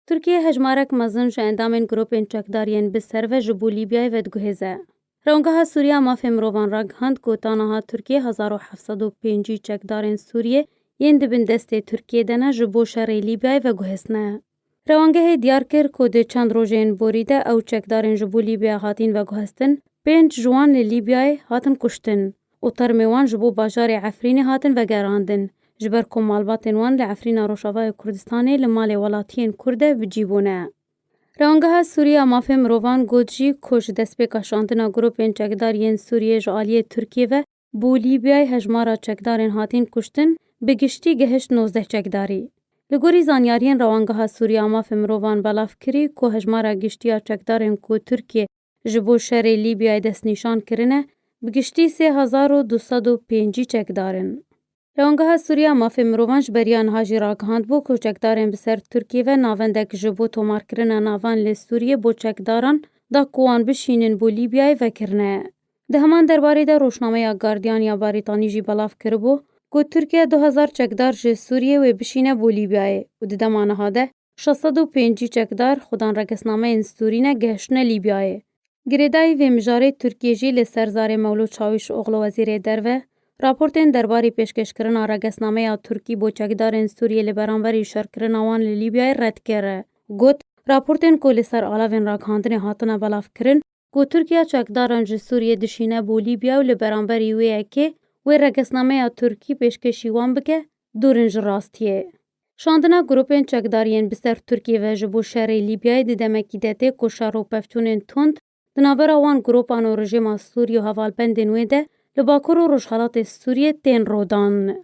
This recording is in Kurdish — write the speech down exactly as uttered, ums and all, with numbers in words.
Tirkiye hejmarek mezin ji endamên grûpên çekdar yên bi ser ve ji bo Lîbyayê vediguhêze. Rewangeha Sûriya Mafê Mirovan ragihand ku ta niha Tirkiye hezar û heft sed û pêncî çekdarên Sûriyê yên di bin destê Tirkiyê de ne ji bo şerê Lîbyayê veguhêztine. Rewangehê diyar kir ku di çend rojên borî de ew çekdarên ji bo Lîbya hatîn veguhestin, pênc ji wan li Lîbyayê hatin kuştin û termê wan ji bo bajarê Efrînê hatin vegerandin, ji ber ku malbatên wan li Efrîna Rojavayê Kurdistanê li malê welatiyên Kurd de bi cî bûne. Rewangeha Sûriya Mafê Mirovan got jî ku ji destpêka şandina grûpên çekdar yên Sûriyê ji aliyê Tirkiyê ve bo Lîbyayê hejmara çekdarên hatîn kuştin bi giştî gihişt nozdeh çekdarî. Li gorî zanyariyên Rewangeha Sûriya Mafê Mirovan belav kirî ku hejmara giştî ya çekdarên ku Tirkiye ji bo şerê Lîbyayê destnîşan kirine, bi giştî sê hezar û du sed û pêncî çekdar in. Rewangeha Sûriya Mafê Mirovan ji beriya niha jî ragihandbû ku çekdarên bi ser Tirkiyê ve navendek ji bo tomarkirina navan li Sûriyê bo çekdaran da ku wan bişînin bo Lîbyayê vekirine. Di heman derbarê de rojnameya Guardian ya Barîtanî jî belav kiribû ku Tirkiye du hezar çekdar ji Sûriyê wê bişîne bo Lîbyayê û di dema niha de şeş sed û pêncî çekdar xudan regesnameyên Sûrî ne gehiştine Lîbyayê. Girêdayî vê mijarê Tirkiyê jî li ser zarê Mewlût Çawîşoglu wezîrê derve, raportên derbarî pêşkêşkirina regesnameya Tirkî bo çekdarên Sûriyê li beramberî şerkirina wan li Lîbyayê red kir. Got, raportên ku li ser alavên ragihandinê hatine belavkirin, ku Tirkiye çekdaran ji Sûriyê dişîne bo Lîbya û li beramberî wê yekê wê regesnameya Tirkî pêşkêşî wan bike, dûr in ji rastiyê. Şandina grûpên çekdar yên bi ser Tirkiyê ve ji bo şerê Lîbyayê di demekî de tê ku şer û pevçûnên tund di navbera wan grûpan û rejîma Sûrî û hevalbendên wê de li bakur û rojhelatê Sûriyê tên rodan.